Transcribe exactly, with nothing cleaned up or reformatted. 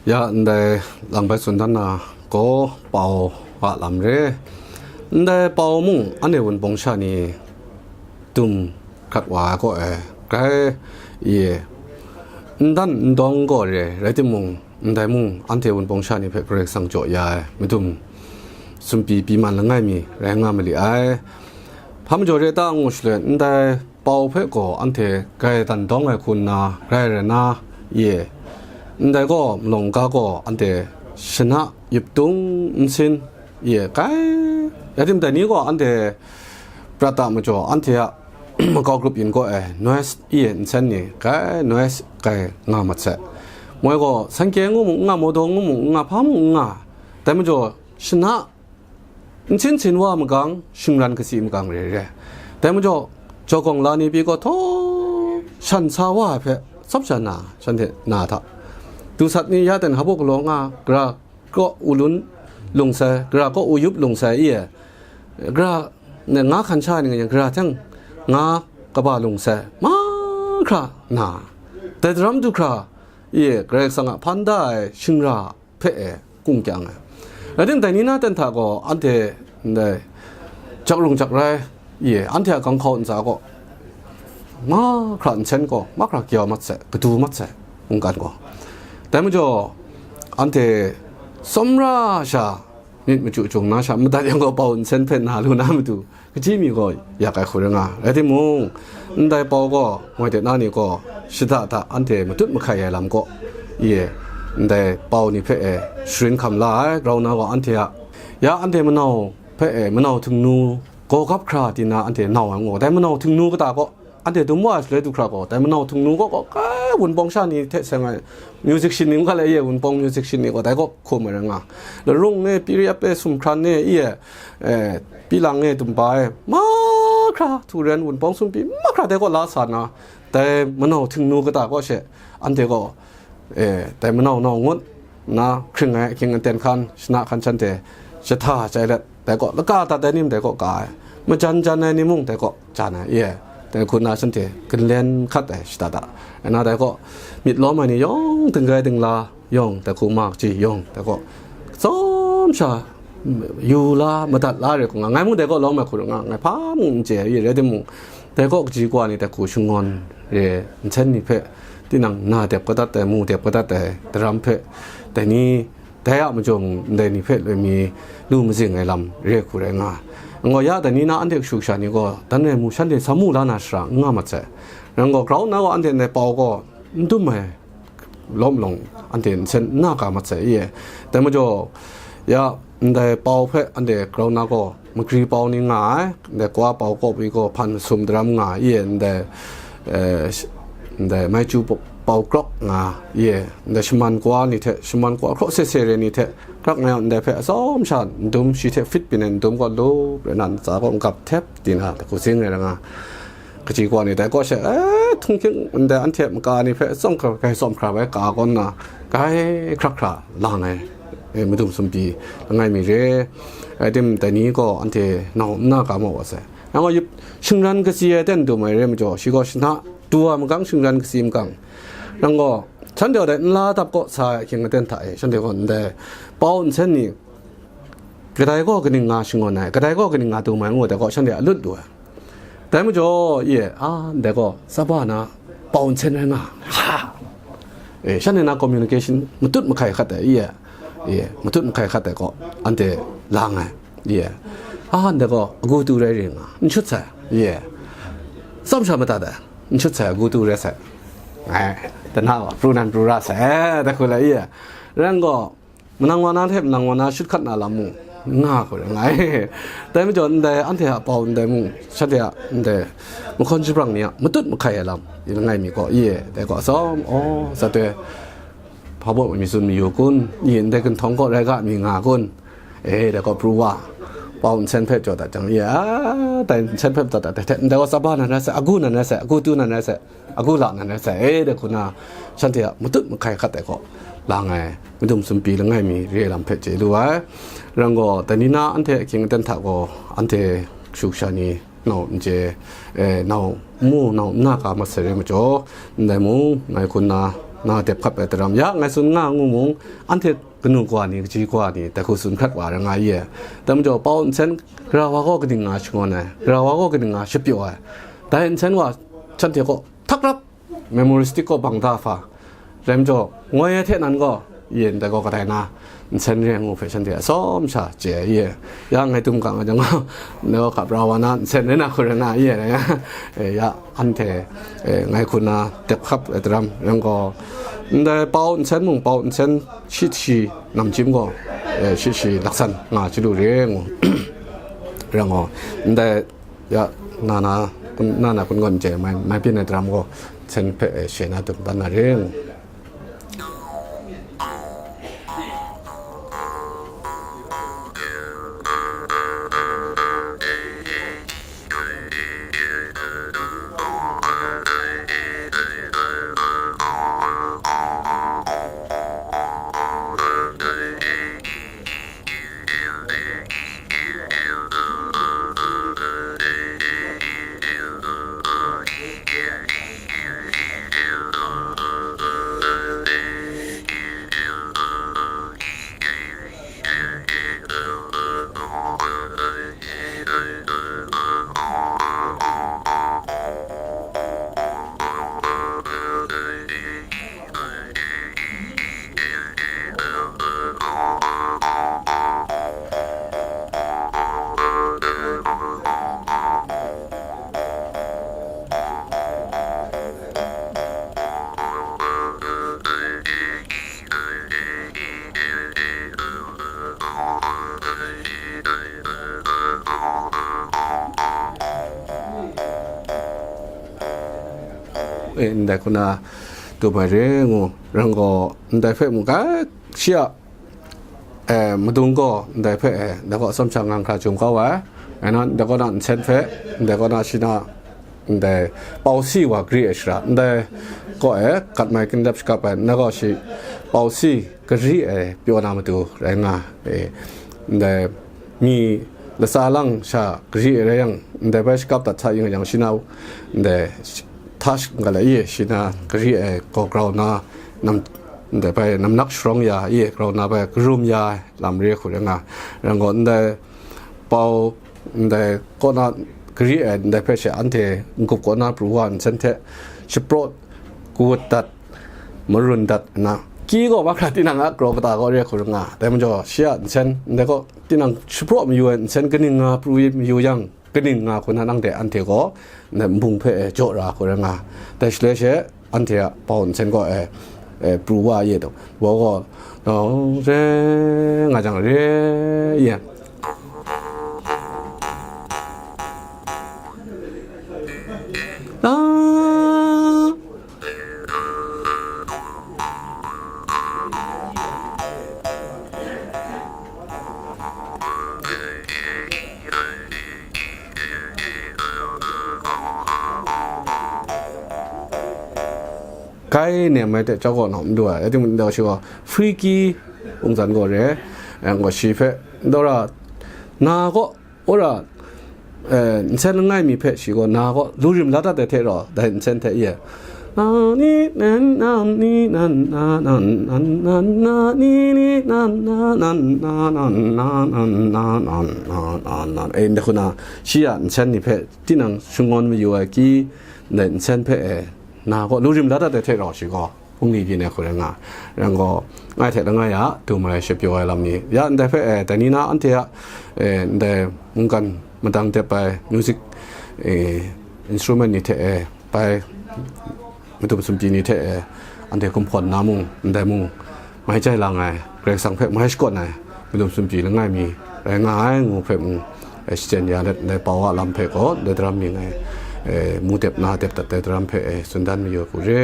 Ya ndai lang bai tsun dan na gaw pau a lam re. Ndai pau mung anhte wunpawng sha ni dum hkrat wa ai kaw e, grai ye, n dan n dawng gaw re, rai timung, ndai mung anhte wunpawng sha ni hpe Karai Kasang jaw ya ai madum sumpi pyi man langai mi rai nga ma li ai. Hpa majaw re ta ngu shaloi, ndai pau hpe gaw anhte grai dan dawng ai hku nna, grai rai na, ye, ndai gaw malawng ga gaw anhte shana, yuptung, nsin, ye, grai, rai tim, dai ni gaw anhte prat a majaw, anhte a makau grup yin gaw e, noise, ye, nsen ni, grai noise grai nga mat sai. Moi gaw, sanhkye ngu mung n nga, mawdaw ngu mung n nga, hpa mung n nga, dai majaw, shana, nsin sin wa magang, shingran kasi magang re re. Dai majaw, jawgawng la ni pyi gaw htaw shan sa wa ai hpe tsawp sha na, shanhte na hta, dusat ni ya ten hpa galaw nga, gara kaw u lun lung sai, gara kaw u yup lung sai, i e, gara ne nga hkan sha ni nga, gara hte nga kaba lung sai, mahkra na, dai daram du hkra, i e, Karai Kasang a hpan da ai shingra hpe e kung kyang ai. Rai tim, dai ni na ten hta gaw anhte ndai jak rung jak rai, ye, anhte a ganghkau ntsa gaw mahkra nsen gaw mahkra kayau mat sai, kadu mat sai, mungkan gaw. Dai majaw, anhte tsawmra sha myit machyu jung na sha madat yang gaw, pau nsen hpe na lu na matu, kaji mi gaw yak ai hku rai nga. Rai timung, ndai pau gaw, moi de na ni gaw, shada da anhte matut mahkai ai lam gaw, ye, ndai pau ni hpe e sharin hkam la ai, grau na gaw anhte a, ya anhte manau hpe e manau htingnu gaw gap hkra di na anhte nau ai ngu, dai manau htingnu kata gaw, anhte dum wa ai shaloi du hkra gaw, dai manau htingnu gaw, gaw kai wunpawng sha ni hte seng ai, musician ni n ga le, ye, wunpawng musician ni gaw, dai gaw hkum ai rai nga. Larung e, piri ap e, sumhkran e, i e, e, pilang e, dumba e, mahkra, htu ren, wunpawng sumpi mahkra dai gaw la sa na, dai manau htingnu kata gaw she, anhte gaw, e, dai manau nau ngut nna hkring ai ahkying aten hkan, shana hkan shanhte jahta jai let, dai gaw laka dat ai ni mung dai gaw ka ai, majan jan ai ni mung dai gaw jan ai, i e, dai hku nna shanhte ginlen hkat ai shada da. Rai nna dai gaw myit lawm ai ni yawng, dingrai dingla yawng, dai hku ma kaji yawng, dai gaw tsawm sha yu la, madat la re hku nga, ngai mung dai gaw lawm ai hku rai nga, ngai hpa mung n chye ai, i e, rai timung, dai gaw kaji kawa ni dai hku shangun re, nsen ni hpe tinang na dep kadat ai, mu dep kadat ai daram hpe, dai ni, dai a majaw mung ndai ni hpe loi mi lu mazing ai lam re hku rai nga. Nang gaw ya dai ni na anhte kashu kasha ni gaw dan re mu, shanhte sa mu la na shara n nga mat sai. Nang gaw grau nna gaw anhte ndai pau gaw n dum ai lawm lawng anhte nsen n na ka mat sai, i e. Dai majaw, ya, ndai pau hpe anhte grau nna gaw magri pau ni nga ai, ndai kwa pau kaw pyi gaw hpan masum daram nga ai, i e, ndai, eh, sh-, ndai maichyu pau, pau krawk nga ai, i e, ndai shaman kwa ni hte, shaman kwa hkraw sese re ni hte, krak ngai a ndai hpe atsawm sha n dum, shi hte fit byin ai n dum gaw lup rai na, ntsa gaw n gap htep di na, dai hku zing ai rai nga. Kaji kawa ni dai kaw she, eh, htunghking ndai anhte maka ni hpe tsawm hkra, grai tsawm hkra bai ka kaw nna, grai hkrak hkra lang ai, eh, madum sumpi langai mi re. Rai tim, dai ni gaw anhte nau n na ga maw wa sai. Nang gaw yup, shingran kasi ai ten dum ai re majaw, shi gaw shana du ai magang, shingran kasi magang. Nang gaw, shanhte gaw dai nla dap kaw sa ai ahkying aten hta e, shanhte gaw ndai pau nsen ni, kadai gaw kaning nga shangun ai, kadai gaw kaning nga dum ai ngu, dai gaw shanhte a lut lu ai. Dai majaw, i e, a, ndai gaw, tsaba na pau nsen rai nga, ha! E, shanhte na communication matut mahkai hkat ai, i e, i e, matut mahkai hkat ai gaw, anhte lang ai, i e, a, ndai gaw, agu tu rai ring nga, n shut sai, i e, tsawm sha madat ai, n shut sai, agu tu rai sai, ai, dana gaw, pru nan pru ra sai, e, dai hku la, i e, rai gaw, manang wa na hte manang wa na shut hkat na lam mung nga hku rai nga ai. Dai majaw, ndai anhte a pau ndai mung, shanhte a ndai mahkawn shabrang ni a matut mahkai ai lam, i langai mi gaw, i e, dai gaw atsawm, aw, zatoi, hpa baw mi tsun mayu kun, i ndai ginhtawng gaw rai ga mi nga kun, e, dai gaw pru wa, pau nsen hpe jaw dat jang, i e, a, dai nsen hpe madat dat, dai hte ndai gaw tsaba nan rai sai, agu nan rai sai, agu tu nan rai sai, agu la nan rai sai, e, dai hku na, shanhte a matut mahkai hkat ai gaw lang ai, madum sumpi langai mi re ai lam hpe chye lu ai. Rai gaw, dai ni na anhte ahkying aten hta gaw, anhte kashu kasha ni nau n chye, e, nau n mu, nau n na ga mat sai re majaw, ndai mung ngai hku nna na dep hkap ai daram. Ya, ngai tsun nga ngu mung, anhte kanu kawa ni, kaji kawa ni, dai hku tsun hkrat wa rai nga ye. Dai majaw, Pau Nsen, Gara wa gaw kaning nga shangun ai, Gara wa gaw kaning nga shapyaw ai, dai Nsen wa shanhte kaw htak rap, memoristic kaw bang da hpa, rai majaw, ngoi ai hte nan gaw, yin dai gaw kadai na, Nsen re ngu hpe shanhte atsawm sha chye ai ye. Ya ngai dum ga nga jang gaw, ngai gaw hkap ra wa na, Nsen re na hku rai na ye, ya, e, ya, anhte, e, ngai hku na dep hkap ai daram, rai gaw, ndai Pau Nsen mung, Pau Nsen shi shi namjim gaw, e, shi shi laksan nga chyalu re ngu, rai gaw, ndai ya, na na, na na kun gawn je, mai, mai byin ai daram gaw, Nsen hpe, e, she na dum dan na re ngu. E, ndai hku na dum ai re ngu, rai gaw, ndai hpe mu ga, shi a, e, madung gaw ndai hpe, e, ndai gaw atsawm sha nga hkra jum kau ai. Ngai nan, ndai kaw na Nsen hpe, ndai kaw na shi na, ndai Pau Si wa gari ai shara, ndai kaw e gat mai ginlep shakap ai, ndai gaw shi Pau Si gari ai pyaw na matu rai nga, e, ndai mi latsa lang sha gari ai rai yang, ndai bai shakap dat sa yin yang, shi na, ndai hta sh-, nga lai ye, shi na gari ai gaw grau na nam, ndai bai namnak sharawng ya ye, grau na bai karum ya ai lam re hku rai nga. Rai gaw, ndai Pau, ndai kaw na gari ai ndai hpe she anhte n-gup kaw na pru wa Nsen hte shapraw kawut dat, marun dat nna, ki gaw mahkra tinang a grau kata gaw re hku rai nga. Dai majaw, shi a Nsen, ndai gaw tinang shapraw mayu ai Nsen kaning nga pru mayu yang, kaning nga hku na nang de anhte gaw, ndai nbung hpe, e, jaw ra hku rai nga. Dai shaloi she, anhte a Pau Nsen gaw, e, e, pru wa ye dau. Wa gaw, dau re nga jang re ye. La. Kai nem ai hte chyawm gaw nawm n du ai, rai timung, ndai shi gaw freaky mungzan gaw re, yang gaw shi hpe, ndai ra, na gaw, wora, eh, Nsen langai mi hpe shi gaw na gaw lu rim la dat ai hte rau, dai Nsen hte ye, na ni nan, na ni nan, na nan nan, na nan ni ni nan, na nan nan, na nan nan, na nan nan, na nan nan, e, ndai hku na, shi a Nsen ni hpe tinang shangun mayu ai ki, ndai Nsen hpe, e, na gaw lu rim la dat ai hte rau shi gaw, hpung ni byin ai hku rai nga, rai gaw, ngai hte langai a dum ai shapyaw ai lam ni, ya ndai hpe, e, dai ni na anhte a, e, ndai mungkan madang dep ai music, e, instrument ni hte, e, bai madum sumpyi ni hte, e, anhte gumhkawn na mung, ndai mung, mai jai lang ai, Karai Kasang hpe mai shakawn ai, madum sumpyi langai mi rai nga ai ngu hpe mung, e, shachyen ya let, ndai Pau a lam hpe gaw, ndai daram ni ngai, e, mu dep na dep dat ai daram hpe, e, tsun dan mayu ai hku re.